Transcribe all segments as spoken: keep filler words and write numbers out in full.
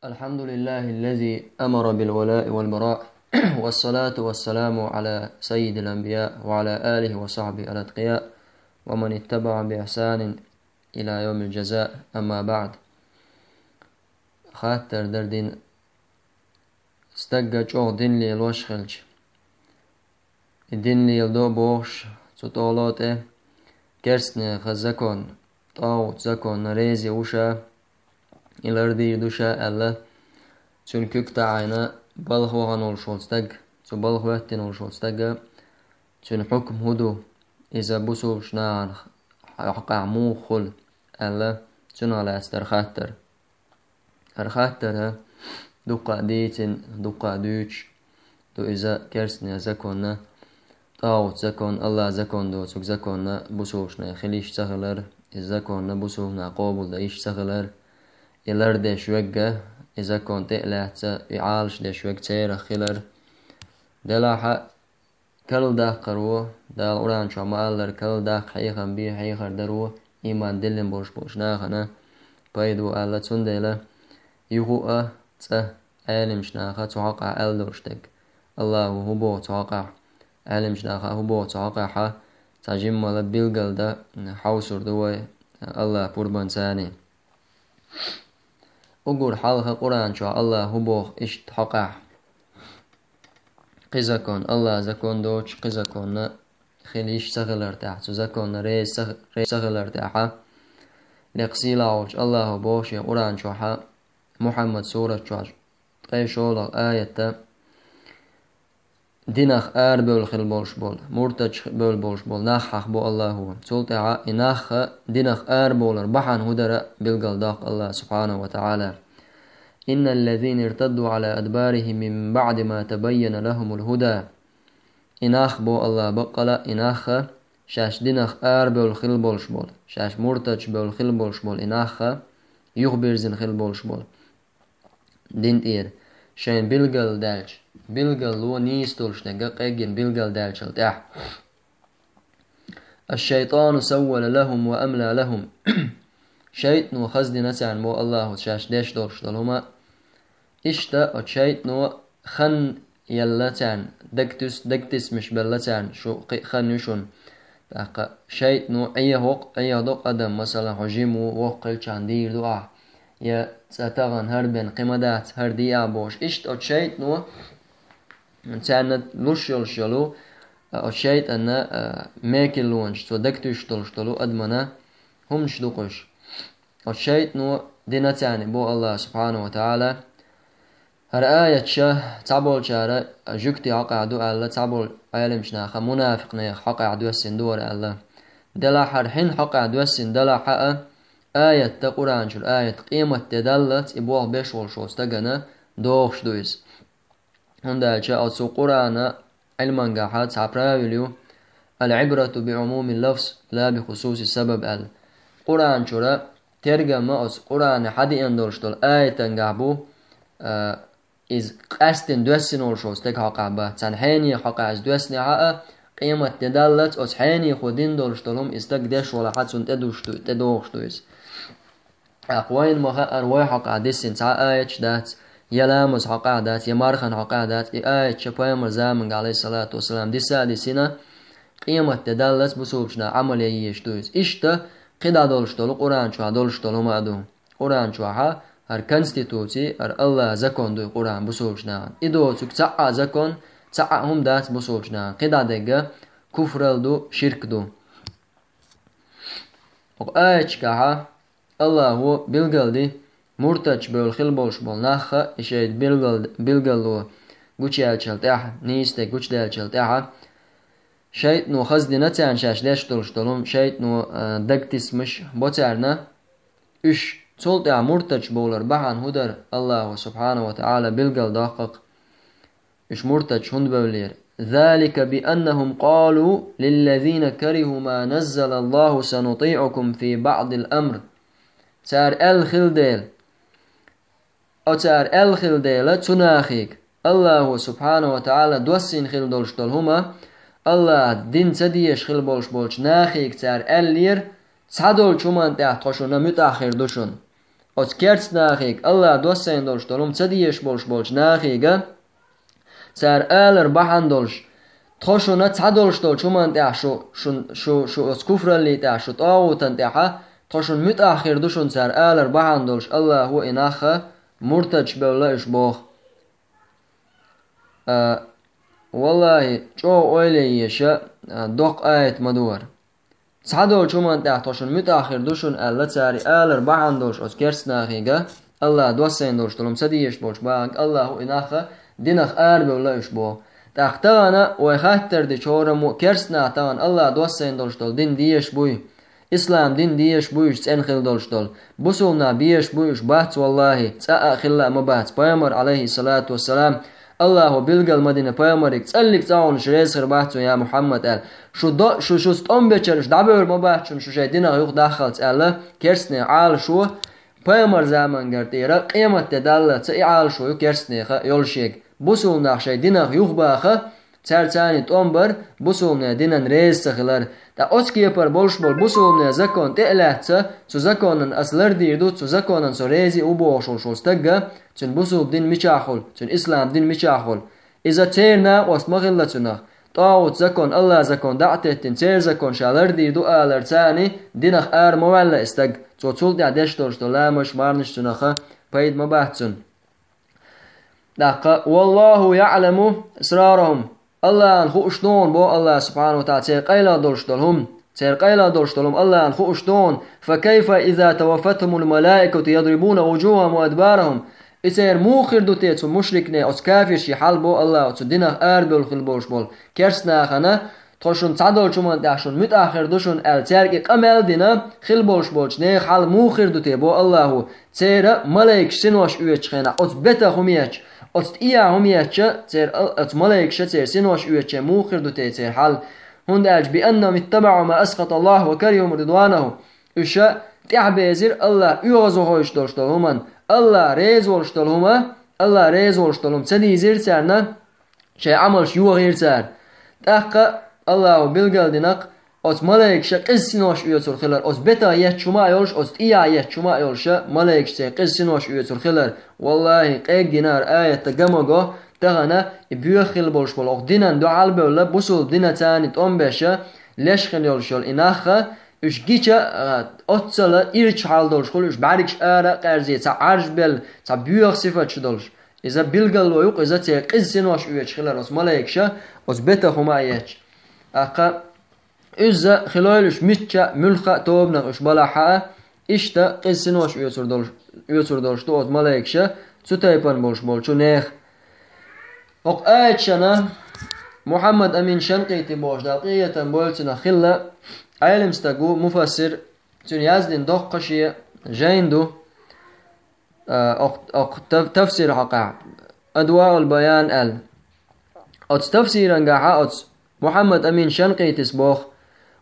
الحمد لله الذي أمر بالولاء والبراء، والصلاة والسلام على سيد الأنبياء وعلى آله وصحبه الأتقياء، ومن اتبع بإحسان إلى يوم الجزاء، أما بعد. Хаттар дар дин стагга чӀогӀа дин лелош хилча, и дин леладо бохуш, цу тӀоло тӀе керстанеха закон, тӀагӀут законна рези ву ша, и лардийр ду ша аьлла, цуьнан куьг таӀийна балха вахана волуш волу стаг, цу балха хӀоьттина волуш волу стага, цуьнан хьукм хӀун ду, иза бусулбачу нахана хьокъехь муха хуьлу аьлла, цунах лаьцна дара хаттар. ХӀара хаттар дуккха а дийцина, дуккха а дуьйцуш ду иза керстанех законна, тӀагӀут закон, Аллах закон доцург законна бусулбачу нехан хила йиш ца хилар, иза законна бусулбачу наха къобалдан йиш ца хилар, и лардеш верг, и закон тӀе а лаьцна, и Ӏалашдеш верг церах хилар. Делахь а карладаккхаро, Дала Къуръан чохь ма-аллара, карладаккха хьехам бе хьехар даро, ийман диллина болуш болчу нахана пайда бу аьлла, цундела юха а цкъа Ӏеламчу наха цу хьокъехь аьлла долуш дерг. Аллахо хӀун боху цу хьокъехь, Ӏеламчу наха хӀун боху цу хьокъехь, цхьа жиммала билгал дан хьовсур ду вай Аллах пурбанца. Уггар хьалха Къуръан чохь Аллах хӀун боху иштта хьокъехь. Кхин закон, Аллах закон доцуш, кхин законна хила йиш ца хилар тӀехь, цу законна реза ца, реза ца хилар тӀехь. Лекха сийлахь волчу Аллахо боху шен Къуръан чохь, Мухьаммад сурат чохь, ткъе шолгӀа аятта, динах арабевлла хила болуш болу, муртадаш бевлла болуш болу нах хьахбо Аллахо. Цул тӀаьхьа и нах динах арабовлар бахьана хӀун дара билгалдоккху Аллах субхьанаху ва таӀала. «Инналлазина иртадду ала адбарихим мин баъди ма табайяна лахумул худа». И нах бо Аллах баккъала, и нах шаьш динах арабевлла хила болуш болу, шаьш муртадаш бевлла хила болуш болу и нах, юхабирзина хила болуш болу дин тӀера, шайна билгал даьлча, билгало нийса долуш дерг къеггина билгал даьллачул тӀаьхьа. «Аш-шайтану саввала лахум ва амла лахум». ШайтӀано хаздина царна бо Аллахо шаьш деш долуш долу хӀума. Иштта оцу шайтӀано хан елла царна, дагтуьс-, дагтисмаш белла царна, шу кхин хан ю шуна. ТӀаккха шайтӀано Ӏехо-кх, Ӏехадо-кх адам, масала, хьо жима ву, воккха хилчахьана дийр ду ахь, я цкъа тахана хӀара бен кхин ма дац, хӀара де а бохуш. Иштта оцу шайтӀано царна луш йолуш йолу, оцу шайтӀанна, а, мекиллонаш, цо дагтуьйсуш долуш долу адамана хӀуманаш ду-кх уьш. Оцу шайтӀано дина царна бо Аллах субхьанаху ва таӀала. ХӀара аяташ цхьаболчара жуьгтийн хьокъехь ду аьлла, цхьаболу Ӏеламчу наха мунафикъ нехан хьокъехь доьссина ду хӀара аьлла. Делахь хӀара хьенан хьокъехь доьссина далахь а, аят дан Къуръан чуьра аят, къематде даллалц и болх беш волуш волу стагана догӀуш ду иза. ХӀунда аьлча оцу Къуръана Ӏилмангахьа цхьа правил ю: «Ал-Ӏибрату би Ӏумуми лафз, ла би хусуси сабаб», аьлла. Къуръан чуьра тергам оцу Къуръана хьадеана долуш долу аятангахь бу, а, иза къаьстина доьссина волуш волу стеган хьокъехь бац. Царна хьенехан хьокъехь иза доьссинехь а, къематде даллалц оцу хьенехо дина долуш долу хӀума иза стаг деш валахь, цунна тӀедуш ду, тӀедогӀуш ду иза. ТӀаккха вайна ма-хаъара, вай хьокъехь диссина цхьа а аяташ дац, я ламазан хьокъехь дац, я мархан хьокъехь дац, и аяташ пайхамар заманга, Ӏалайхиссалату вассалам, дисса а дисина, къематде даллалц бусулбачу наха Ӏамал ян езаш ду иза. Иштта кхидӀа долуш долу, Къуръан чохь долуш долу хӀума а ду. Къуръан чохь хӀара конституци, хӀара Аллах закон ду и Къуръан бусулбачу нахана. И доцург цхьа а закон, цхьа а хӀума дац бусулбачу нахана. КхидӀа дерг куфрал ду, ширк ду. Оцу аяташкахьа Аллахо билгалди, муртадаш бевлла хила болуш болу нах, и шайн билгал-, билгало гучуяьллачул тӀаьхьа, нийса дерг гучудаьллачул тӀаьхьа, шайтӀано хаздина царна шаьш деш долуш долу, шайтӀано, а, дагтисмаш бо царна, уьш цул тӀаьхьа муртадаш бовлар бахьана хӀун дара Аллахо субхьанаху ва таӀала билгалдоккху-кх. Уьш муртадаш хӀунда бевллера? «Залика би аннахум къалу лиллазина кариху ма наззалаллаху санутиӀукум фи баъдил амр». Цара аьлла хилла дела, оцара аьлла хилла дела, цу нахе, Аллахо субхьанаху ва таӀала доссийна хила долуш долу хӀума, Аллаха дин ца дезаш хила болуш болчу нахе цара аьллера: «Цхьадолчу хӀуманна тӀехь тхо шуна муьтӀахь хир ду шуна». оцу керста нахига, Аллах доссийна долуш долу хӀума ца дезаш болуш болчу нахига, цара алар бахьана долуш, тхо шуна цхьадолуш долчу хӀуманна тӀехь шу, шун, шу, шу оцу куфраллий тӀехь, шу тӀагӀутан тӀехьа, тхо шуна муьтӀахь хир ду шуна цара алар бахьана долуш, Аллахо и нахха муртадаш бевлла уьш боху. А, валлахи, чӀогӀа ойла е еша, а, доккха аят ма ду хӀара. Цхьадолчу хӀуманна тӀехь тхо шуна муьтӀахь хир ду шуна аьлла, цара и алар бахьана долуш оцу керста нахига, Аллах доссийна долуш долу хӀума ца дезаш болчу бахьанга, Аллахо и нахха динах арабевлла уьш боху. ТӀаккха тахана вай хаттар дича хӀораммо, керста нах тахана Аллах доссийна долуш долу дин дезаш буй? Ислам дин дезаш буй уьш цӀена хила долуш долу? Бусулба нах безаш буй уьш? Бац, валлахи, цкъа а хилла а ма бац. Пайхамар, алейхиссалату вассалам, Аллахо билгал ма дина пайхамариг, цӀаллиг цӀа хьуна уьш реза хир бац цунна, я Мухьаммад, аьлла. Шу до-, шу, шу стом бечара уьш дӀабевр ма бац шуна, шу шайн динах юхадаххалц, аьлла, керстанийн Ӏалашо, пайхамар замангара тӀера къематде даллалц и Ӏалашо ю керстанеха йолуш ерг. Бусулба нах шайн динах юхабаха, цаьрца царна тӀом бар, бусулбанийн динан реза ца хилар. ТӀаккха оцу кепара болуш болу бусулбанийн закон тӀе а лаьцна, цу законан ас лардийр ду, цу законан со реза а ву бохуш волуш волу стагга, цуьнан бусулба дин мичахь хуьлу, цуьнан ислам дин мичахь хуьлу. Иза церан накъост ма хилла цунах. ТӀагӀут закон, Аллах закон дӀа а теттина, церан закон ша лардийр ду алар царна, динах ара ма ваьлла и стаг. Цо цул тӀаьхьа деш долуш долу ламазаш, марнаш цунах пайда ма бац цунна. ТӀаккха: «Валлаху яӀламу исрарахум». Аллахьан хууш ду хьуна, боху Аллах субхьанаху ва таӀала, церан къайлагӀ долуш долу хӀума. Церан къайлагӀ долуш долу хӀума Аллахьан хууш ду хьуна. «Фа кайфа иза таваффатхумул малаикату ядрибуна вужухахум ва адбарахум». И церан муха хир ду те, цу мушрикийн, оцу кафирийн хьал, боху Аллахо, цу динах арабевлла хила болуш болу керста нахана, тхо шуна цхьадолчу хӀуманна тӀехь шуна муьтӀахь хир ду шуна аьлла, цаьрга и къамел а дина, хила болуш болчу нехан хьал муха хир ду те, боху Аллахо, церан малайкаш синош оьцучу хенахь, оцу бетах хӀума етташ, оцу тӀехь хӀума етташ, церан ал-, оцу малайкаша церан синош оьцучу хенахь муха хир ду те церан хьал? ХӀунда аьлча, «бианнахум иттабаӀу ма асхаталлаху ва кариху ридванаху». Уьш тӀаьхьабезира Аллах оьгӀазвахийтуш долуш долу хӀуманна. Аллах реза волуш долу хӀума, Аллах реза волуш долу хӀума ца дийзира царна, шайн Ӏамалш йохийра цара. ТӀаккха Аллахо билгал дина-кх оцу малайкаша къиза синош оьцур хилар, оцу бетах етташ хӀума а йолуш, оцу тӀехь етташ хӀума а йолуша, малайкаша церан къиза синош оьцур хилар. Валлахи, къеггина хӀара аят гамаго, тахана и боьха хила болуш болу, окху динан дуьхьал а бевлла, бусулба дина царна тӀом беша, леш хила йолуш йолу и нахха, уьш гича, а, оццала ирча хьал долуш хуьлу, уьш бӀаьргаш ара а къаьрзи, цхьа Ӏаржбелла, цхьа боьха сифаташ долуш. Иза билгало ю-кх, иза церан къиза синош оьцуш хилар оцу малайкаша, оцу бетах хӀума а етташ. ТӀаккха иза хилойла уьш мичча а, муьлхха а тобанах уьш балахь а, иштта къиза синош оьцур долуш, оьцур долуш ду оцу малайкаша, цу тайпана болуш болчу нехан. ХӀокху аяташна Мухьаммад Амин Шанкъити бохуш, Дала къинхетам бойла цунах, хилла Ӏелам стаг ву, муфассир, цуьнан яздина доккха шен жайн ду, а, окх-, окх тав-, тафсир хьокъехь, Адваул Баян аьлла. Оцу тафсирангахьа оцу Мухьаммад Амин Шанкъитис боху: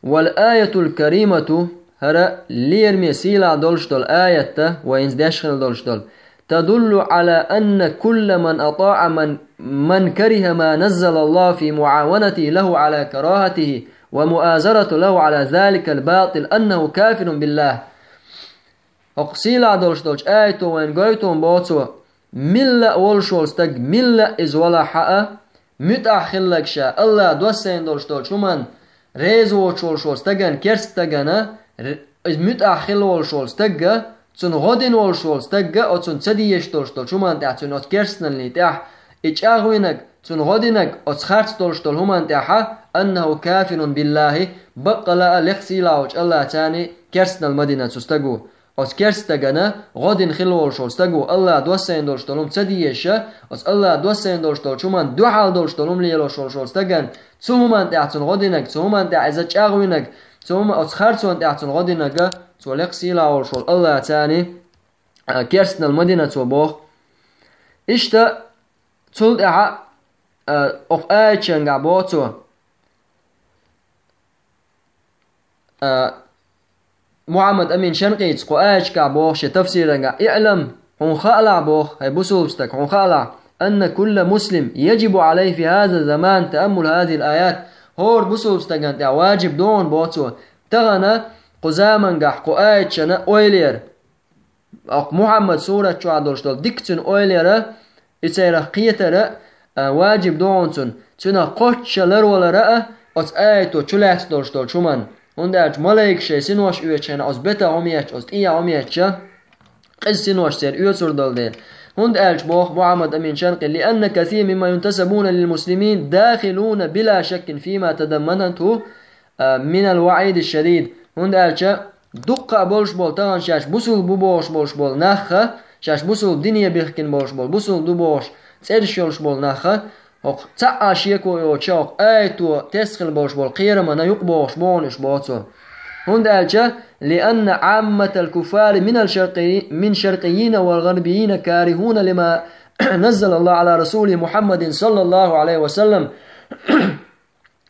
«Вал аятул каримату», хӀара лераме сийлахь долуш долу аятта, вайнца деш хила долуш долу, «тадуллу Ӏала анна кулла ман атаӀа ман, ман кариха ма наззалаллаху фи муӀаванати лаху Ӏала карахатихи ва муазарата лаху Ӏала заликал батил аннаху кафирун биллах». ХӀокху сийлахь долуш долчу аято вайна гойтун боху цо, милла а волуш волу стаг, милла а иза валахь а, муьтӀахь хилларг ша, Аллах доссийна долуш долчу хӀуманна реза воцуш волуш волу стагана, керста стагана, р-, иза муьтӀахь хила волуш волу стагга, цунна гӀо дина волуш волу стагга, оцунна ца дезаш долуш долчу хӀуманна тӀехь, цунна оцу керстаналлин тӀехь, и чӀагӀвинарг, цунна гӀо динарг, оцу харц долуш долу хӀуманна тӀехьа, аннаху кафирун биллахи, баккъала а лекха сийлахь волчу Аллах царна керстанал ма дина цу стаго. Оцу керста стагана гӀо дина хила волуш волу стаго, Аллах доссийна долуш долу хӀума ца дезаша, оцу Аллах доссийна долуш долчу хӀуманна дуьхьал долуш долу хӀума лелош волуш волу стагана, цу хӀуманна тӀехь цунна гӀо динарг, цу хӀуманна тӀехь иза чӀагӀвинарг, цу хӀума, оцу харцонна тӀехь цунна гӀо динарга, цо лекха сийлахь волуш волу Аллах царна, а, керстанал ма дина цо боху. Иштта, цул тӀаьхьа, а, окху аятчангахь боху цо. А, Мухьаммад Амин Шанкъитис кху аятчахь боху шен тафсирангахь: «Иълам», хьуна хаалахь боху, хӀай бусулба стаг, хьуна хаалахь, «анна кулла муслим яджибу Ӏалайхи фи хаза заман тааммул хазихил аят». ХӀора бусулба стагана тӀехь ваджиб ду хьуна боху цо, тахана кху замангахь кху аятчана ойла яр. Оха Мухьаммад сурат чохь долуш долу дика цуьнан ойла яра, и церах кхетара а, важиб ду хьуна цунна, цуьнах кхоччуш ларвалара а, оцу аято чу лаьцна долуш долчу хӀуманна. ХӀунда аьлча малайкаш шайн синош оьцучу хенахь оцу бетах хӀума етташ, оцу тӀехьа хӀума етташ, кхин синош церан оьцур долу дела. ХӀунда аьлча боху Мухьаммад Амин Шанкъи: «لأن كثير ممن ينتسبون للمسلمين داخلون بلا شك فيما تضمنته من الوعيد الشديد». ХӀунда аьлча дуккха а болуш болу тахана шаьш бусулба бу бохуш болуш болу нахха, шаьш бусулба дине бихкина болуш болу, бусулба ду бохуш цӀераш йолуш болу нахха, хӀокху цхьа а шеко йоцуш, хӀокху аято тесна хила болуш болу кхерамна юкъа бохуш бу хьуна уьш, боху цо. ХӀунда аьлча: «لأن عامة الكفار من الشرقي-، من الشرقيين والغربيين كارهون لما نزل الله على رسوله محمد صلى الله عليه وسلم».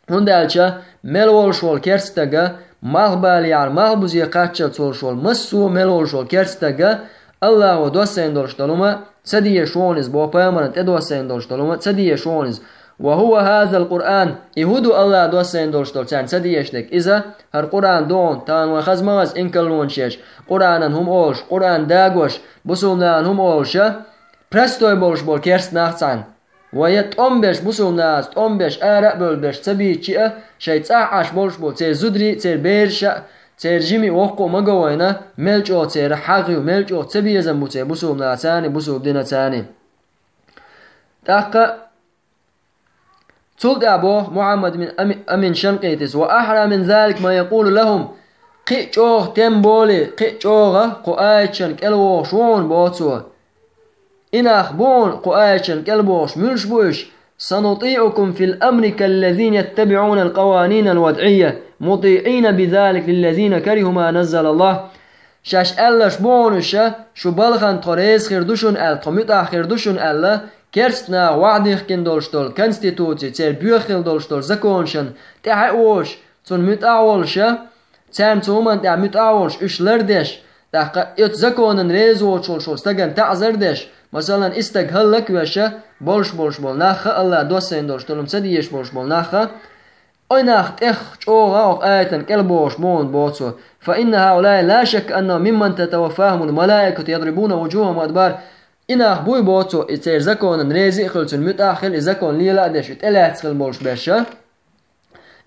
ХӀунда аьлча мел волуш волу керста стага, малхбалехьара малхбузе кхаччалц волуш волу массо а мел волуш волу керста стага, Аллахо доссийна долуш долу хӀума ца дезаш ву хьуна иза, боху, пайхамарна тӀедоссийна долуш долу хӀума ца дезаш ву хьуна иза. «وهو هذا القرآن», и хӀун ду Аллахо доссийна долуш долу царна ца дезаш дерг? Иза хӀара Къуръан ду хьуна, тахана вайн хаза ма хаза инкарлонаш еш, Къуръанан хӀума олуш, Къуръан дагош, бусулба нахана хӀума олуша, простой болуш болу керста нах цхьаьна. Вай я тӀом беш, бусулба нахаца тӀом беш, ара а бевлла беш ца бийцича а, шайн цӀахь Ӏаш болуш болу церан зударий а, церан бераш а, церан жимий воккха а ма го вайна, мел чӀогӀа церан хьагӀ ю, мел чӀогӀа цабезам бу церан бусулба нахацаний, бусулба динацаний. ТӀаккха цул тӀаьхьа боху Мухьаммад бин Ами-, Амин Шанкъитис: «وأحرى من ذلك ما يقول لهم». Кхин а чӀогӀа тем более, кхин а чӀогӀа кху аяташна кӀел вогӀуш ву хьуна, боху цо. И нах бу хьуна кху аяташна кӀел богӀуш, муьлш бу уьш: «سنطيعكم في الأمر كالذين يتبعون القوانين الوضعية مطيعين بذلك للذين كرهوا ما نزل الله». Шаьш аьлларш бу хьуна уьш, шу балхана тхо реза хир ду шуна аьлла, тхо муьтӀахь хир ду шуна аьлла, керста наха вахьдихкина долуш долу конституци, церан боьха хила долуш долу законашна тӀаьхьа а волуш, цунна муьтӀахь а волуша, царна цу хӀуманна тӀехь муьтӀахь а волуш, уьш лардеш, тӀаккха оцу законан реза воцуш волуш волу стагана таӀзар деш, масалан, и стаг хӀаллак а веша, болуш болуш болу нахха, Аллахо доссийна долуш долу хӀума ца дезаш болуш болу нахха, и нах тӀех чӀогӀа хӀокху аятан кӀел богӀуш бу хьуна, боху цо. «فإن هؤلاء لا شك أنهم ممن تتوفاهم الملائكة يضربون وجوههم وأدبارهم». И нах буй, боху цо, и церан законан реза а хила, цунна муьтӀахь а хила, и закон лела а деш, и тӀелаьцна хила болуш берша.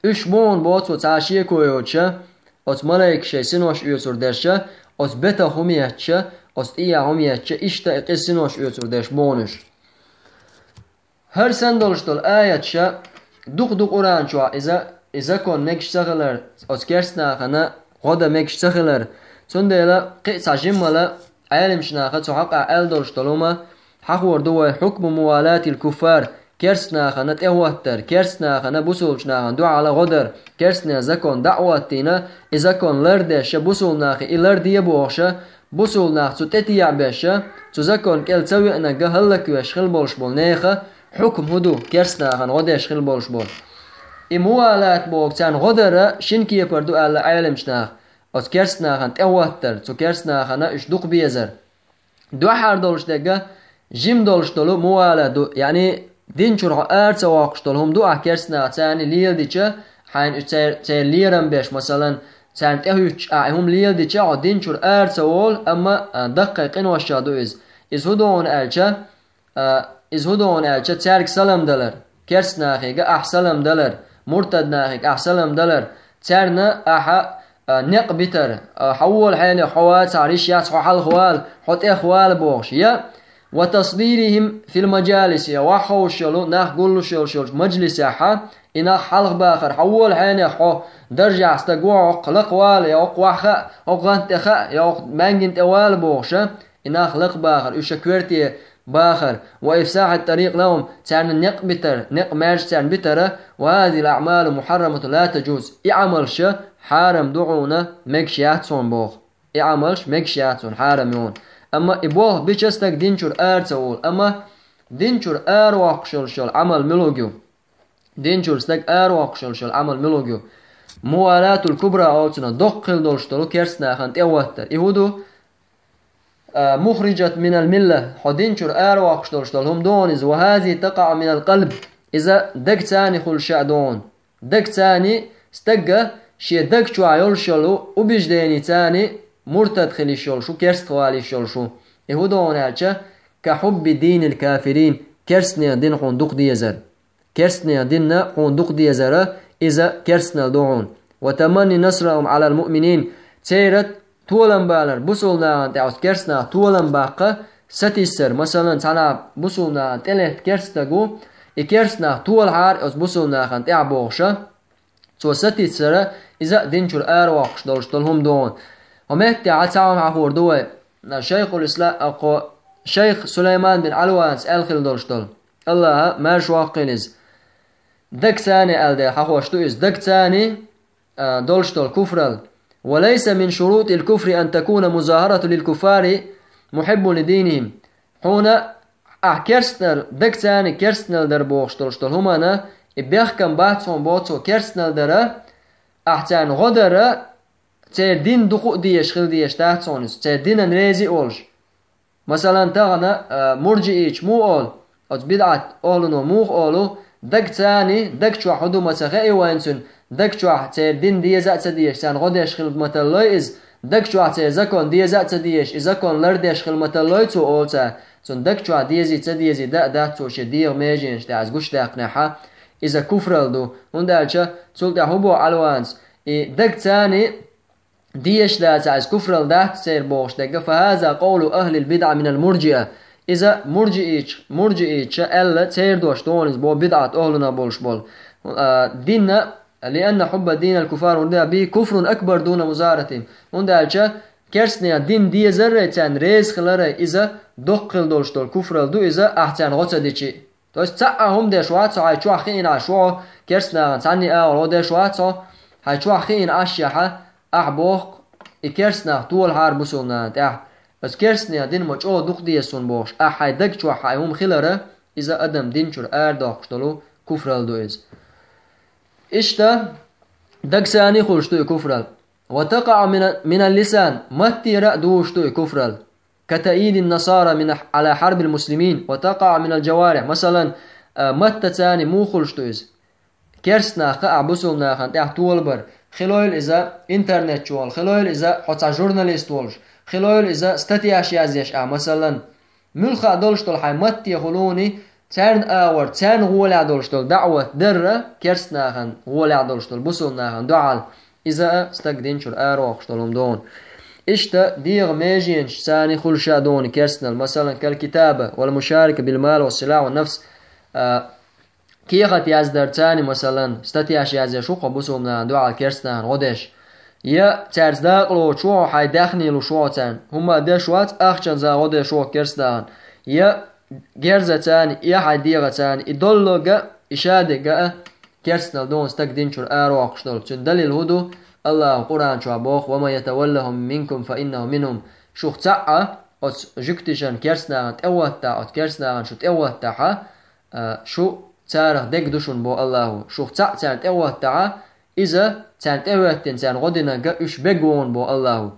Уьш бу хьуна, боху цо, цхьа а шеко йоцуша, оцу малайкаш шайн синош оьцур дерша, оцу бетах хӀума етташа, оцу тӀехьа хӀума етташа, иштта и къиза синош оьцур дерш бу хьуна уьш. ХӀара санна долуш долу аяташа дукха ду Къуръан чохь иза, и закон мегаш ца хилар, оцу керста нахана гӀо дан мегаш ца хилар. Цундела кхин а цхьа жиммала Ӏеламчу наха цу хьакъехь аьлла долуш долу хӀума хьахор ду вай: «حكم موالاة الكفار», керста нахана тӀехӀоттар, керста нахана бусулбачу нахана дуьхьал гӀо дар, керстанийн закон дӀа а хӀоттийна, и закон лардеш, ша бусулба нахе и ларде бохуша, бусулба нах цу тӀетеӀа беша, цу закон кӀел ца веанарг хӀаллаквеш хила болуш болу нехан хьукм хӀун ду, керста нахана гӀо деш хила болуш болу. И мувалат боху царна гӀо дара шина кепара ду аьлла Ӏеламчу наха. Оцу керста нахана тӀехӀоттар, цу керста нахана уьш дукха безар. Дуьххьара долуш дерг жима долуш долу мувалат ду, яъни дин чуьра хьо ара ца воккхуш долу хӀума ду ахь керста нахаца леладича, хьайна уьш цер-, церан лерам беш, масалан, царна тӀехӀуьттуш ахь и хӀума леладича, хьо дин чуьра ара ца волу, амма, а, даккхий къиношчохь ду иза. Иза хӀун ду хьуна аьлча, а, иза хӀун ду хьуна аьлча, цаьрга салам далар, керста нахега ахь салам далар, муртад нахега ахь салам далар, царна ахьа, а, некъ битар, а, хьо волу хьенех хьо вацахь, риш яц, хьо хьалха вала, хьо тӀех вала бохуш, я, «وتصديرهم في المجالس», я, ваха ховшалу нах гуллуш йолуш йолчу мажлисехьа, и нах хьалха бахар, хьо волу хьенех хьо даржехь стаг ву, хьокху лакха вала, я хьокху ваха хаьа, хьокху гӀант тӀе хаьа, я хьокху маьнгина тӀе вала бохуша, и нах лакха бахар, уьш ша коьрте бахар, «وإفساح الطريق لهم», царна некъ битар, некъ маьрша царна битара, «وهذه الأعمال محرمة لا تجوز». И Ӏамалша хьарам ду хьуна, мегаш яц хьуна боху. И Ӏамалш мегаш яц хьуна, хьарам ю хьуна. Амма и болх бича стаг дин чуьра ара ца волу, амма дин чуьра ара воккхуш йолуш йолу Ӏамал муьлуг ю? Дин чуьра стаг ара воккхуш йолуш йолу Ӏамал муьлуг ю? Мувалатул кубра олу цунах, доккха хила долуш долу керста нахана тӀехӀоттар. И хӀун ду? А, «مخرجة من الملة», хьо дин чуьра ара воккхуш долуш долу хӀума ду хьуна иза, «وهذه تقع من القلب», иза дагца хуьлуш а ду хьуна. Дагца, стага шен даг чохь йолуш йолу убежденица муртад хила йиш йолуш ву, керста вала йиш йолуш ву. И хӀун ду хьуна аьлча, ка хьубби динил кафирин, керстнех дин хьуна дукха дезар. Керстнех динна хьуна дукха дезара, иза керстнал ду хьуна. Ва таманни насрахум алал муъминин, церан толам балар, бусулнахана тӀехь оцу керстнах толам баккха, сатиссар, масалан, цхьана бусулнахана тӀелетта керстаг ву, и керстнах толахьара оцу бусулнахана тӀехь бохуша, цо сатиссара, иза а дин чуьра аравоккхуш долуш долу хӀума ду хьуна. Хьо меттехь цхьа хӀума хьахор ду вай, шайхул исла-, а, кхо, шайх Сулайман бин Алванас аьлла хила долуш долу. Аллаха маьрша воккхийла иза. Дагцани аьлла дела хьахош ду иза. Дагцани, а, долуш долу куфрал. Ва лайса мин шурутил куфри ан такуна музахарату лил куффари мухиббун ли динихим. Хьуна ахь керстнал, дагцани керстнал дар бохуш долуш долу хӀумана, и бехкам бац хьуна боху цо керстнал дара, ахь царна гӀо дара, церан дин дукха а дезаш хила дезаш дац хьуна иза, церан динан реза а волуш. Масалан, тахана, а, мурджиича муха олу, оцу бидӀат охӀлуно муха олу, дагцани, даг чохь хӀун ду ма ца хаьа вайна цуьнан, даг чохь церан дин деза а ца дезаш, царна гӀо деш хила ма таллой иза, даг чохь церан закон деза а ца дезаш, и закон лардеш хила ма таллой цо олу цара, цуьнан даг чохь дезий, ца дезий дан а дац цо шен дегӀан меженаш тӀехь иза гучудаьккхинехь, иза куфрал ду, хӀунда аьлча цул тӀаьхьа хӀун боху Алванас, и дагцани, дезаш дацахь иза куфрал дац церан бохуш дерг, фа хаза къовлу ахлил бидӀа минал мурджиа. Иза мурджиича, мурджиича аьлла церан дош ду хьуна иза боху бидӀат охӀлунах болуш болу. А, динна, лианна хьубба динал куфар урда би куфрун акбар дуна музаратин. ХӀунда аьлча керстнех дин дезаррай царна реза хиларрай иза доккха хила долуш долу куфрал ду иза, ахь царна гӀо ца дичи. То есть цхьа а хӀума деш вац хьо, хьайн чохь хиъна Ӏаш ву хьо, керстнахана цхьанний агӀор гӀо деш вац хьо, хьайн чохь хиъна Ӏаш яхьа, ахь боху, и керстнах толахьара бусулнахана тӀехь. Аса керстнех дин ма чӀогӀа дукха деза суна бохуш, ахь хьайн даг чохь хьайн хӀума хилара, иза адам дин чуьра арадоккхуш долу куфрал ду иза. Иштта, дагцани хуьлуш ду и куфрал. Ва такъаӀу мина-, минал лисан, маттера а дуьйш ду и куфрал. Ка таъидин насара мин, Ӏала хьарбил муслимин, ва такъаӀу минал джаварихь. Масалан, а, маттацани муха хуьлуш ду иза? Керстнах кхаъ бусулнахана тӀехь толабар. Хилойла иза интернет чухула, хилойла иза хьо цхьа журналист волуш, хилойла иза статьяш язъеш а, масалан, муьлхха а долуш долу хьайн матте хуьлуний, царна агӀор, царна гӀолехь долуш долу даӀват дарра, керстнахана гӀолехь долуш долу бусулнахана дуьхьал, иза а стаг дин чуьра аравоккхуш долу хӀума ду хьуна. Иштта дегӀан меженаш цани хуьлуш а ду хьуна керстнал, масалан, кал китаба, вал мушарика бил мал, ва силахь, ва нафс, а, кехат яздар цани, масалан, статьяш язъеш ву хьо бусулнахана дуьхьал керстнахана гӀо деш. Я цаьрца дакъалоцуш ву хьо, хьайн даьхни луш ву хьо царна. ХӀумма деш вац, ахчанза гӀо деш ву хьо керстнахана. Я герзацани, я хьайн дегӀацани, и доллага, и шадерга а керстнал ду хьуна стаг дин чуьра аравоккхуш долу. Цуьнан далил хӀун ду? Аллаха Къуръан чохь боху: «Ва ман ятаваллахум минкум фа иннаху минхум». Шух цхьаъ а оцу жуьгтишан керстнахана тӀехӀоттахь, оцу керстнахана шу тӀехӀоттахьа, а, шу царах дерг ду шуна боху Аллаху. Шух цхьаъ царна тӀехӀоттахьа, иза царна тӀехӀоьттина, царна гӀо динарг а уьш берг ву хьуна боху Аллаху.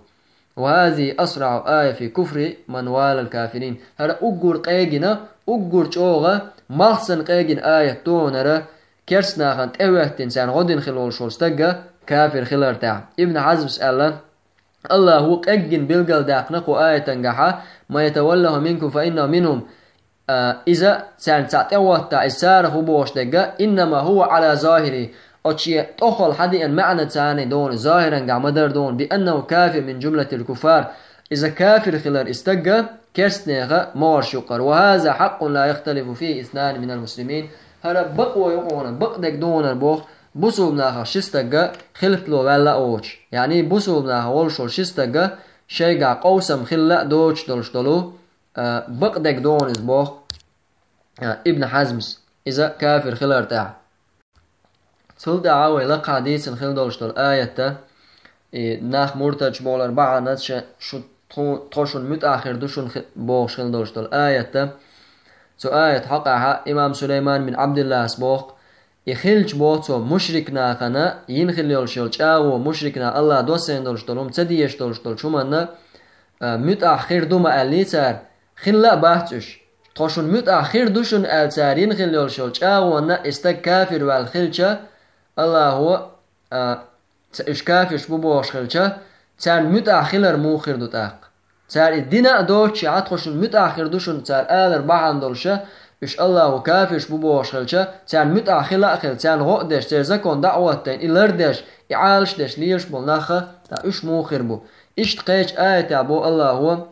Ва хазихи асраху ая фи куфри ман валал кафирин. ХӀара уггар къегина, уггар чӀогӀа, малх санна къегина аят ду хьуна хӀара, керстнахана тӀехӀоьттина, царна гӀо дина хила волуш волу стаг а кафир хилар тӀехь. Ибн Хьазмас аьлла: Аллаху къеггина билгалдаьккхина кху аятангахьа: «Ман ятаваллаху минкум фа иннаху минхум». А, иза царна цхьаъ тӀехӀоттахь, иза царах ву бохуш дерг а: «Иннама хӀува Ӏала захири». Оцу шен тӀехула хьадеана маьӀна царна ду хьуна, захирангахь ма-дарра ду хьуна, «би аннаху кафир мин джумлатил куфар». Иза кафир хилар и стаг а керстнеха могӀарш юкъара. «Ва хаза хьаккъун ла яхталифу фихи иснани минал муслимин». ХӀара бакъо ю хьуна, бакъдерг ду хьуна боху, бусулбанахах ши стаг а хилпало ваьлла а воцуш. Яъни бусулбанахах волуш волу ши стаг а шайгахь къовсам хилла а доцуш долуш долу, а, бакъдерг ду хьуна иза боху, а, Ибн Хьазмас. Иза кафир хилар тӀехь. Цул тӀаьхьа вай лакхахь дийцина хила долуш долу аятта, и нах муртадаш бохулар бахьана ша шу тху-, тхо шуна муьтӀахь хир ду шуна хи-, бохуш хила долуш долу аятта. Цу аят хьокъехьа имам Сулайман бин Абдуллахьас боху, и хилча боху цо мушрик нахана, йина хила йолуш йолу чӀагӀо мушрик наха Аллах доссийна долуш долу хӀума ца дезаш долуш долчу хӀуманна, а, муьтӀахь хир ду ма аьллий цара, хилла а бац уьш. Тхо шуна муьтӀахь хир ду шуна аьлла цара йина хила йолуш йолу чӀагӀонна и стаг кафир ваьлла хилча, Аллахо, а, ца-, уьш кафирш бу бохуш хилча, царна муьтӀахь хилар муха хир ду тӀаккха? Цара и дина а доцуш, хьан тхо шуна муьтӀахь хир ду шуна, цара алар бахьана долуша, уьш Аллаху кафирш бу бохуш хилча, царна муьтӀахь хила а хила, царна гӀо а деш, церан закон дӀа а хӀоттийна, и лардеш, и Ӏалаш деш лелаш болу нахха, ткъа уьш муха хир бу? Иштта кхечу аятехь бо Аллахо: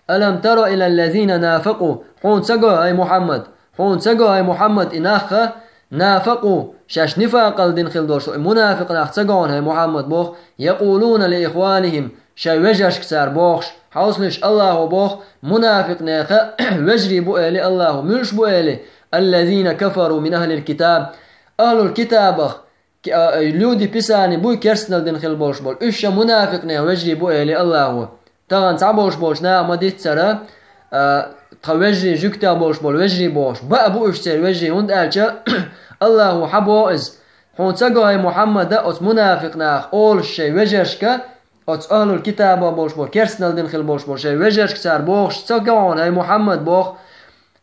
«Алам тара илал лазина нафакъу». Хьуна ца го, хӀай Мухьаммад? Хьуна ца го, хӀай Мухьаммад, и нахха, нафакъу, шаьш нифакъал дина хила долуш, и мунафикъ нах ца го хьуна, хӀай Мухьаммад, боху, якъулуна ли ихванихим, шайн вежаршка цара бохуш, хьовсалаш, Аллахо боху, мунафикъ нехан вежарий бу эли Аллахо, муьлш бу эли, аллазина кафару мин ахлил китаб, ахлул китабах, ки-, а, люди Писания буй керстанал дина хила болуш болу. Уьш ша мунафикъ нехан вежарий бу эли Аллахо. Тахана цхьаболуш болчу наха ма-диццара, а, тхан вежарий, жуьгтех болуш болу вежарий бохуш. Баа бу уьш церан вежарий, хӀунда аьлча Аллахо хьан боху иза: «Хьуна ца го, хӀай Мухьаммада, оцу мунафикъ наха олуш шайн вежаршка, оцу ахлул китаба болуш болу, керстанал дина хила болуш болу шайн вежаршка цара бохуш ца го хьуна, хӀай Мухьаммад», боху.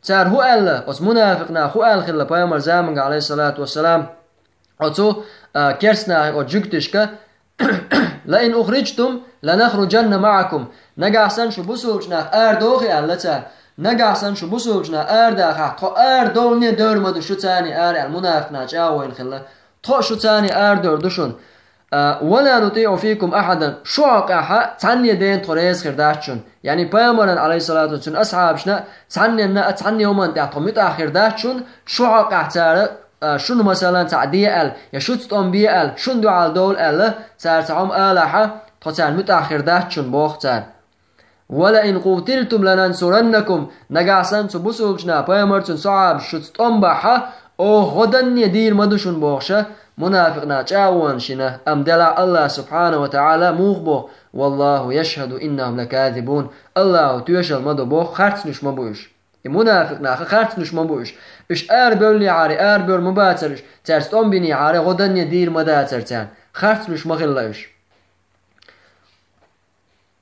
Цара хӀун аьлла, оцу мунафикъ наха хӀун аьлла хилла пайхамар заманга, алейхиссалату вассалам, оцу, а, керстанахе оцу жуьгташка: «Ла ин ухриджтум, ланахруджанна маӀакум». Нагахь санна шу бусулбачу нах арадоху аьлла цара. Нагахь санна шу бусулбачу нах арадахахь, тхо арадовлане дойр ма ду шу царний ара аьлла, мунафикъ наха чӀагӀо йина хилла. Тхо а шу царний арадойр ду шуна. А, «Ва ла нутиӀу фикум ахьадан». Шу хьокъехь цхьанне дена тхо реза хир дац шуна. Яъни пайхамаран, алейхиссалату, цуьнан асхьабашна цхьанненна а цхьанне хӀуманна тӀехь тхо муьтӀахь хир дац шуна, шу хьокъехь цара а, шуна, масалан, цхьаъ де аьлла, я шуьца тӀом бе аьлла, шуна дуьхьал довла аьлла, цара цхьа хӀума алахьа, тхо царна муьтӀахь хир дац шуна, боху цара. «Ва ла ин къутилтум ланансураннакум». Нагахь санна цу бусулбачу наха пайхамар, цуьнан сахьабаш шуьца тӀом бахьа, оха гӀо данне дийр ма ду шуна, бохуша, мунафикъ наха чӀагӀонаш йина, амма делахь Аллах субхьанаху ва таӀала муха боху: «Валлаху яшхьаду иннахум лаказибун». Аллахо тоьшалла ма до боху, харцнуьш ма бу уьш. И мунафикъ наха харцнуьш ма бу уьш. Уьш арабевллехьара, арабевр ма бацара уьш, цаьрца тӀом бинехьара, гӀо данне дийр ма дацара царна. Харцнуьш ма хилла уьш.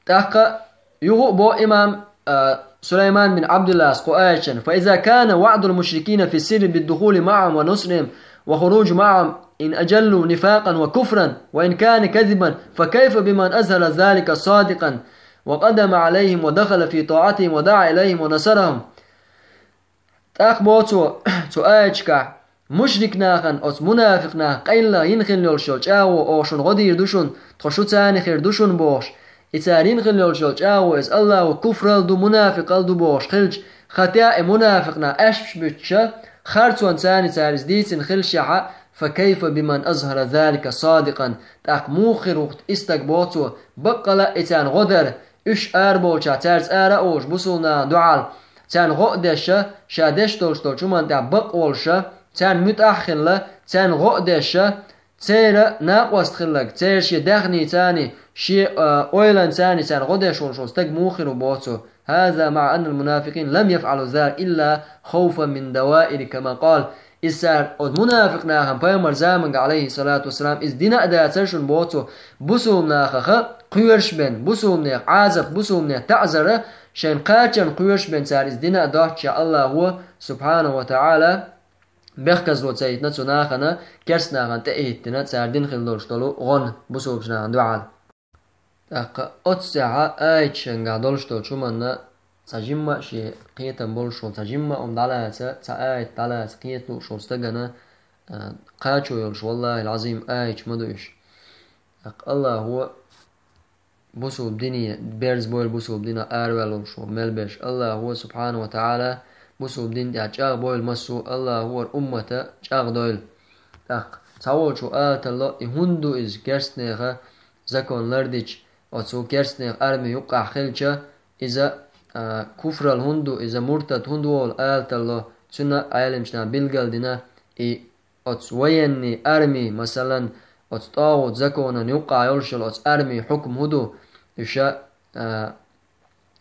ТӀаккха юха а бо имам, а, Сулайман бин Абдуллас кху аятчан: «Фа иза кана ваъдул мушрикина фи сирри биддухули маӀахум ва нусрихим ва хуруджу маӀахум ин аджаллу нифакъан ва куфран, ва ин кана казибан, фа кайфа биман азхара залика садикъан, ва къадама алайхим, ва дахала фи таатихим, ва даӀа илайхим, ва насарахум». ТӀаккха бо цо, цу аятчикахь: «Мушрик нахана, оцу мунафикъ наха къайла йина хила йолуш йолу чӀагӀо оха шуна гӀо дийр ду шуна, тхо шу царна хир ду шуна», бохуш. И цара йина хила йолуш йолу чӀагӀо иза Аллахо куфрал ду, мунафикъал ду бохуш хилча, хатя и мунафикъ нах аьшпаш буьттуша, харцонца царна цара иза дийцина хилшехьа, «Фа кайфа биман азхара залика садикъан». ТӀаккха муха хир ву-кх и стаг, бо цо, баккъала а и царна гӀо дара, уьш араболчахь цаьрца ара а олуш, бусулнахана дуьхьал, царна гӀо а деша, ша деш долуш долчу хӀуманна тӀехь бакъ волуша, царна муьтӀахь а хилла, царна гӀо а деша, церан накъост хилларг, церан шен даьхнийцаний, шен, а, ойланцаний царна гӀо деш волуш волу стаг муха хир ву, бо цо. «Хаза маӀа аннал мунафикъин лам яфӀалу залика илла хавфан мин даваири, кама къал». Иза цара, оцу мунафикъ нахана пайхамар заманга, алейхиссалату вассалам, иза дина а дацара шуна, бо цо, бусулба нахаха кхоьруш бен, бусулба нехан Ӏазап, бусулба нехан таӀзар, шайна кхачарна кхоьруш бен цара иза дина а доццушехь, Аллахо, субхьанаху ва таӀала, бехказло ца йитина цу нахана, керста нахана тӀе а хӀиттина, цара дина хила долуш долу гӀо бусулбачу нахана дуьхьал. ТӀаккха оццехьа аяташкахь долуш долчу хӀуманна цхьа жимма а шен кхетам болуш волу, цхьа жимма а хӀума дӀалаца, цхьа аят дӀалаца кхета лууш волу стагана, а, кхачо йолуш, валлахӀил-Ӏазим, аяташ ма ду уьш. ТӀаккха Аллахо бусулба дине берза бойла, бусулба динах араваьлла волуш волу мел берш. Аллахо, субхьанаху ва таӀала, бусулба дин тӀехь чӀагӀ бойла массо а, Аллахо хӀара уммата чӀагӀ дойла. ТӀаккха цхьаволчо ала тарло, и хӀунда ду иза, керста нехан закон лардича, оцу керста нехан арми юккъахь хилча, иза, а, куфрал хӀунда ду, иза муртад хӀунда волу ала тарло, цуьнан Ӏеламнаха билгалдина, и оцу военный арми, масалан, оцу тӀагӀут законан юккъахь йолуш йолу оцу арми хьукм хӀун ду, уьша, а,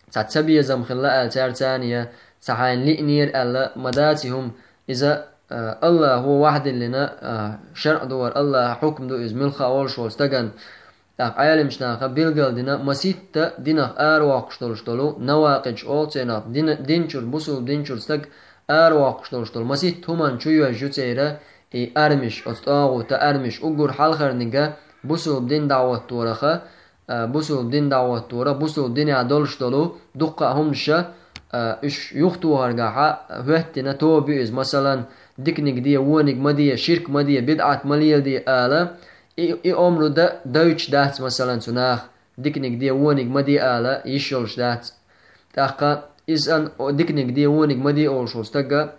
цхьа цабезам хилла аьлла цаьрца, я цхьа хьайна лиънера аьлла ма дац и хӀума, иза, а, Аллахо вахдиллина, а, шарӀ ду хӀара, Аллахьан хьукм ду иза, муьлхха а волуш волу стагана. ТӀаккха Ӏеламнаха билгалдина, маситта динах аравоккхуш долуш долу навакъидаш олу церан, дин, дин чуьра, бусулба дин чуьра стаг аравоккхуш долуш долу маситта хӀуманна чу йоьжна ю церан и армиш, оцу тӀагӀута армиш, уггар хьалхарниг бусулба дин дӀахӀоттораха, а, бусулба дин дӀахӀотторах, бусулба динехь долуш долу дуккха а хӀуманаш, а, уьш юхатохаргахьа хӀоьттина тоба ю иза. Масалан, диканиг де, вониг ма де, ширк ма де, бидӀат ма леладе ала, и, и омра дан дойтуш дац, масалан, цу наха. Диканиг де, вониг ма де ала, йиш йолуш дац. ТӀаккха иза ан-, о, диканиг де, вониг ма де олуш волу стага,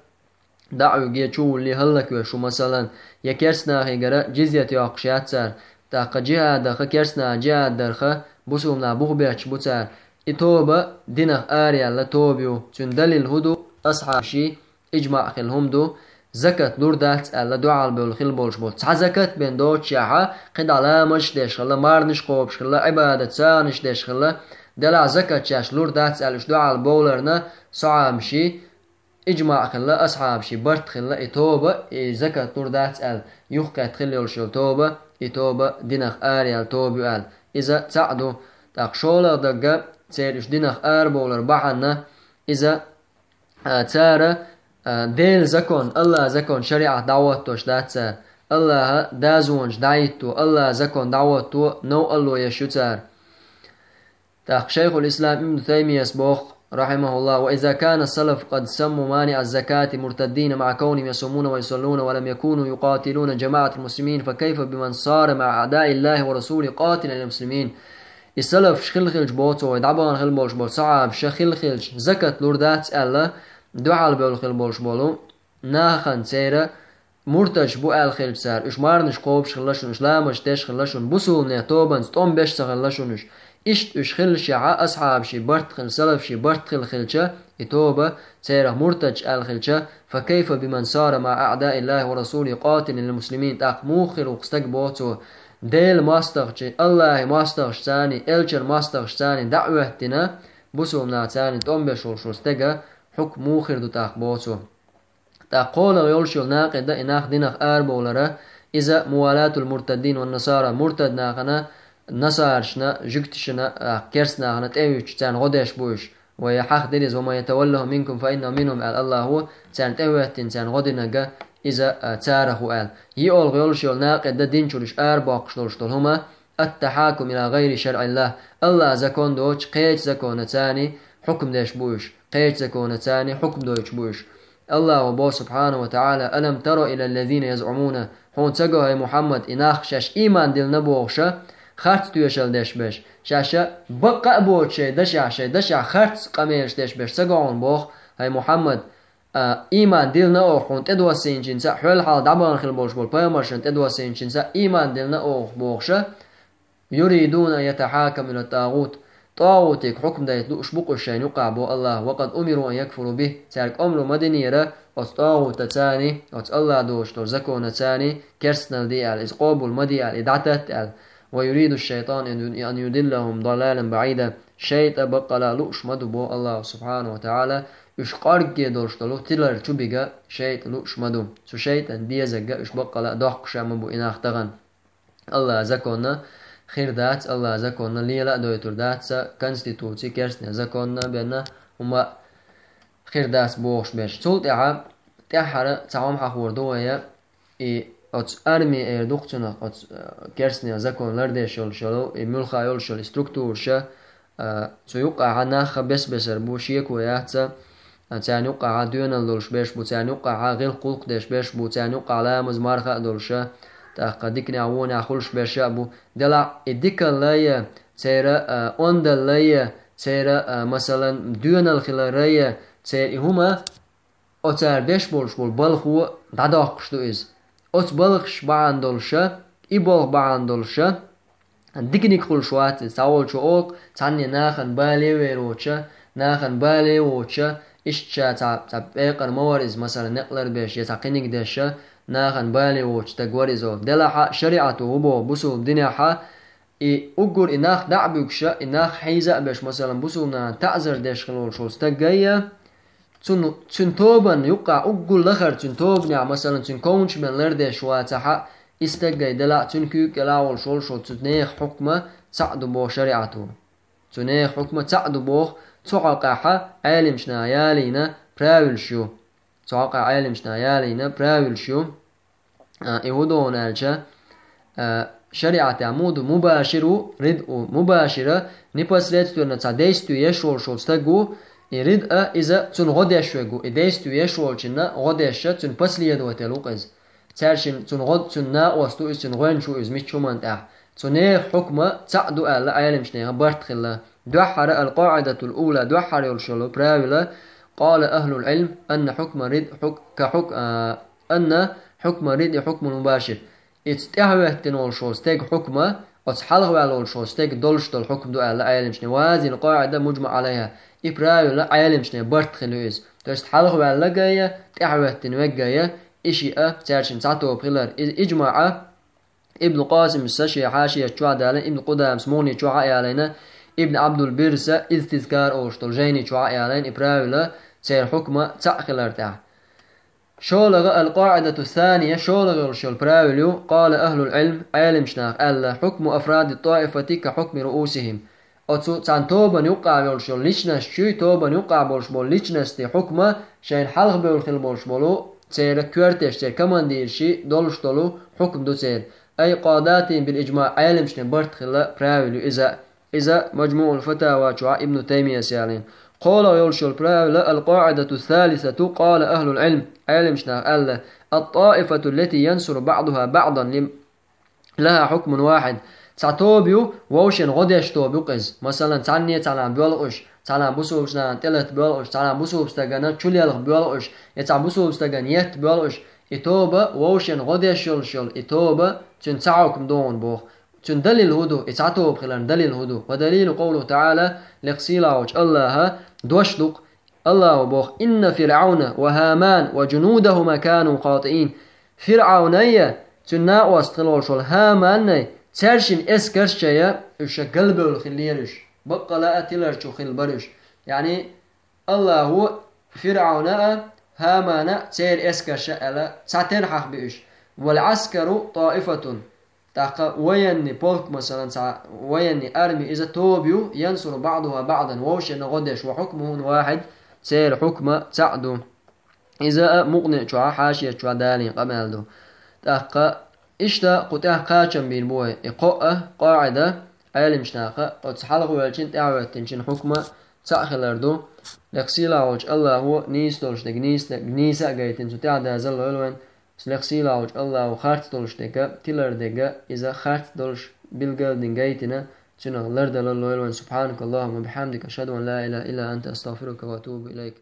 даӀвиге чу вуллий хӀаллаквеш ву, масалан, я керстанахигара джизйат йоккхуш яц цара, тӀаккха джихӀадаха, керстанаха джихӀад дарха, бусулба нах бух бетташ бу цара. И тоба динах араяьлла тоба ю. Цуьнан далил хӀун ду? Асхьабаший иджмаъ хилла хӀума ду, закат лур дац аьлла, дуьхьал бевлла хилла болуш болу. Цхьа закат бен доцушехьа, кхидӀа ламазаш деш хилла, марнаш кхобуш хилла, Ӏибадат сагӀанаш деш хилла, делахь закат шаьш лур дац аьлла, уьш дуьхьал бовларна, сахьабаший иджмаъ хилла, асхьабаший барт хилла, и тоба, и закат лур дац аьлла, юхакхетта хилла йолуш йолу тоба, и тоба динах араяьлла тоба ю аьлла. Иза цхьаъ ду, тӀаккха шолгӀа дагга церан уьш динах арабовлар бахьана, иза, а, цара, а, Делан закон, Аллахьан закон, шариӀат дӀахӀоттош дац цара. Аллахьан дозанаш дӀахӀитто, Аллахьан закон дӀахӀотто новкъарло еш ю цара. ТӀаккха Шайхул-Ислам Ибн Таймияс боху, рахьимахуллахь: «وإذا كان السلف قد سموا مانع الزكاة مرتدين مع كونهم يصومون ويصلون ولم يكونوا يقاتلون جماعة المسلمين، فكيف بمن صار مع أعداء الله ورسوله قاتلا للمسلمين؟» И салафаш хилла хилча, боху цо, вай дӀабахана хилла болуш болу сахьабаша хилла хилча, закат лур дац аьлла, дуьхьал бевлла хилла болуш болу нахана церан муртадаш бу аьлла хилча цара, уьш марнаш кхобуш хилла шуна, уьш ламазаш деш хилла шуна, бусулбане тобанца тӀом беш ца хилла шуна уьш. Иштта уьш хилла шехьа, асхьабаший барт хилла, салафаший барт хилла хилча, и тоба церах муртадаш аьлла хилча, «فكيف بمن صار مع أعداء الله ورسوله قاتلا للمسلمين؟» ТӀаккха муха хир ву-кх стаг, боху цо, Делан мостагӀчий, Аллахьан мостагӀашцаний, элчан мостагӀашцаний дӀа а хӀоьттина, бусулбанашцаний тӀом беш волуш волу стеган хьукм муха хир ду тӀаккха, боху цо. ТӀаккха кхолагӀа йолуш йолу накъида, и нах динах арабовлара, иза موالات المرتدين والنصارى, муртад нахана, насарашна, жуьгташна, а, керстанахана тӀе а вуьттуш, царна гӀо деш бу уьш. Вай хьахдира иза: «ومن يتولهم منكم فإنه منهم», аьлла Аллахьо, царна тӀе а хӀоьттина, царна гӀо динарг иза, а, царах ву аьлла. ЙоьалгӀа йолуш йолу накъида, дин чуьра уьш арабоккхуш долуш долу хӀума, التحاكم إلى غير شرع الله. Аллахьан закон доцуш, кхечу законаца хьукм деш бу уьш, кхечу законаца хьукм дойтуш бу уьш. Аллахьо боху, субхьанаху ва таӀала: «ألم تر إلى الذين يزعمون». Хьуна ца го, хӀай Мухьаммад, и нах шаьш ийман диллина бохуша, харц тоьшалла деш берш, шаьша бакъ а боцуш шайн дашехь, шайн дашехь харц къамелаш деш берш ца го хьуна боху, хӀай Мухьаммад, а, ийман диллина оха хьуна тӀедоссийначуьнца а, хьол хьалха дӀабахана хилла болуш болу пайхамаршна тӀедоссийначуьнца а ийман диллина оха бохуша, «يريدون أن يتحاكموا إلى الطاغوت». ТӀагӀутига хьукм дайта лууш бу-кх уьш шайна юкъахь, боху Аллахьо, «وقد أمروا أن يكفروا به». Цаьрга омра ма динера оцу тӀагӀутаца, оцу Аллахь доцуш долу законаца керстаналла де аьлла, иза къобал ма де аьлла, и дӀататта аьлла. «ويريد الشيطان أن يضلهم ضلالا بعيدا». ШайтӀа баккъала а лууш ма ду, боху Аллахьо, субхьанаху ва таӀала, уьш къоргге долуш долу тилар чу бига шайтӀа лууш ма ду. Цу шайтӀан дезарг уьш баккъала а доккхуш а ма бу и нах тахана. Аллахьан законна хир дац, Аллахьан законна лела а дойтур дац, ца конституци, керстанийн законна бен хӀума хир дац бохуш берш. Цул тӀаьхьа, тӀаьххьара цхьа хӀума хьахор ду вайн, и оцу арми эр ду-кх цунах, оцу, э, керстанийн закон лардеш йолуш йолу, и муьлхха йолуш йолу и структураша, а, цу юккъехьа нах бес-бесара бу, шеко яц, а, царна юккъехьа доьналла долуш берш бу, царна юккъехьа гӀиллакх-гӀуллакх деш берш бу, царна юккъехьа ламаз, марха а долуша, тӀаккха диканехь, вонехь хуьлуш берша а бу. Делахь и дикалла я, церан, а, ондалла я, церан, а, масалан, доьналла хиларра я, церан и хӀума, оцара беш болуш болу балхо дӀадоккхуш ду иза. Оцу балхаш бахьана долуша, и болх бахьана долуша, диканиг хуьлуш вац иза. Цхьаволчо олу-кх, цхьанне нахана бале а вер воцуша, нахана бале а воцуша, иштта ша цхьа, цхьа пекъар ма вара иза, масала, некъ ларбеш я цхьа кхиниг деш, нахана бале воцуш стаг вара иза олу. Делахь а шариӀато хӀун боху, бусулба динехь а, и уггар и нах дӀа а буьгуша, и нах хьийза а беш, масалан, бусулба нахана таӀзар деш хилла волуш волу стаг гай а, цун, цуьнан тобанна юккъехь уггар лахара цуьнан тобанехь, масалан, цуьнан ковнаш бен лардеш вацахь а, и стаг гай делахь а, цуьнан куьйга кӀелахь а волуш волуш волу цу нехан хьукма цхьаъ ду боху шариӀато. Цу нехан хьукма цхьаъ ду боху, цу хьокъехь Ӏеламчу наха ялийна правилаш ю. Цу хьокъехь Ӏеламчу наха ялийна правилаш ю. А, и хӀун ду хьуна аьлча, а, шариӀатехь муха ду, мубашир ву, рид ву. Мубашира непосредственно цхьа действие еш волуш волу стаг ву, и рид а иза цунна гӀо деш верг ву. И действие еш волчунна гӀо деш а, цуьнан последователь ву-кх иза. Цаьршинна цунна гӀо, цуьнан накъост ву иза, цуьнан гӀоьнча ву иза мичча хӀуманна тӀехь. Цу нехан хьукма цхьаъ ду аьлла Ӏеламчу нехан барт хилла. Дуьххьара алкъаӀидатул ула, дуьххьара йолуш йолу правила, къала ахлул Ӏилм, анна хьукма рид хьук-, ка хьук-, а, анна хьукма рид и хьукмул мубашир. Иза тӀаьхьахӀоьттина волуш волу стеган хьукма, оцу хьалхаваьлла волуш волу стеган долуш долу хьукма ду аьлла Ӏеламчане. Ва хазил къаӀида муджма Ӏалайха. И правила Ӏеламчане барт хилла ю иза. То есть хьалхаваьлла гайа, тӀаьхьахӀоьттина веггайа, и шиъ а цаьршинна цхьа тоба хилар. Иза иджмаъ а Ибн Къасимса шен хьашият чохь а далийна, Ибн Къудамас Мугъни чохь а ялийна, Ибн Ӏабдул Биррса Изтизкар олуш долу жайни чохь а ялийна, и правила церан хьукма цхьаъ хилар тӀехь. ШолгӀа алкъаӀидату сания, шолгӀа йолуш йолу правила ю, къала ахлул Ӏилм, Ӏеламчу наха аьлла, хьукму афради ттаифати ка хьукми руусихим. Оцу цхьана тобанна юккъехь йолуш йолу личносташ, тобанна юккъехь болуш болу личностийн хьукма шайна хьалха бевлла хила болуш болу, церан коьртеш, церан командиршийн долуш долу хьукма ду церан. Ай къадатин бил иджмаъ, Ӏеламчане барт хилла правила ю иза. Иза Маджмуъул Фатава чохь Ибну Таймияс ялийна. КхоалгӀа йолуш йолу правила, алкъаӀидату салисату, къала ахлул Ӏилм, Ӏеламчу наха аьлла, ат-таифату ллати янсуру баъдуха баъдан лим-, лаха хьукмун вахьид. Цхьа тоба ю, вовшийн гӀо деш тоба ю-кх иза. Масалан, цхьанне цхьанхьа боьлхуш, цхьанхьа бусулбачу нахана тӀелатта боьлхуш, цхьанхьа бусулба стагана чулелха боьлхуш, я цхьа бусулба стагана етта боьлхуш, и тоба вовшийн гӀо деш йолуш йолу, и тоба цуьнан цхьа хьукма догӀун боху. Цуьнан далил хӀун ду? И цхьа тоба хиларна далил хӀун ду? Ва далилу къовлуху таӀала, лекха сийлахь волчу Аллаха дош ду-кх. Аллаха боху: «Инна ФирӀавна ва Хаман ва джунудахума кану хатиин». ФирӀавнай, цуьнан накъост хила волуш волу Хаманай, цаьршинна эскарш а, уьш галбевлла хиллера уьш. Баккъала а тилар чу хилла бара уьш. Яъни, Аллахо ФирӀавна а, Хамана а, церан эскарша а аьлла, цхьатерра хьахби уьш. Вал Ӏаскару таифатун. ТӀаккха военный полк, масалан, цхьа военный арми, иза тоба ю, янсуру баъдуха баъдан, вовшийн гӀо деш, ва хьукмухум вахьид, церан хьукма цхьаъ ду. Иза а Мукъни чохь, хьашият чохь далийна къамел ду. ТӀаккха иштта кху тӀехь кхачам бийр бу вай. И кхоъ а къаӀида, Ӏеламчу наха, оцу хьалхавеллачун, тӀаьхьахӀоьттинчун хьукма цхьаъ хилар ду. Лекха сийлахь волчу Аллахо нийса долуш дерг нийса, нийса а гайтина, цу тӀаьхьа дазалла лойла вайн. Лекха сийлахь волчу Аллахо харц долуш дерг, тилар дерг, иза харц долуш билгалдина гайтина, цунах лардала лойла вайн. Субханакаллахумма ва бихамдика, ашхаду ан ла илаха илла анта, астагфирука ва атубу илайк.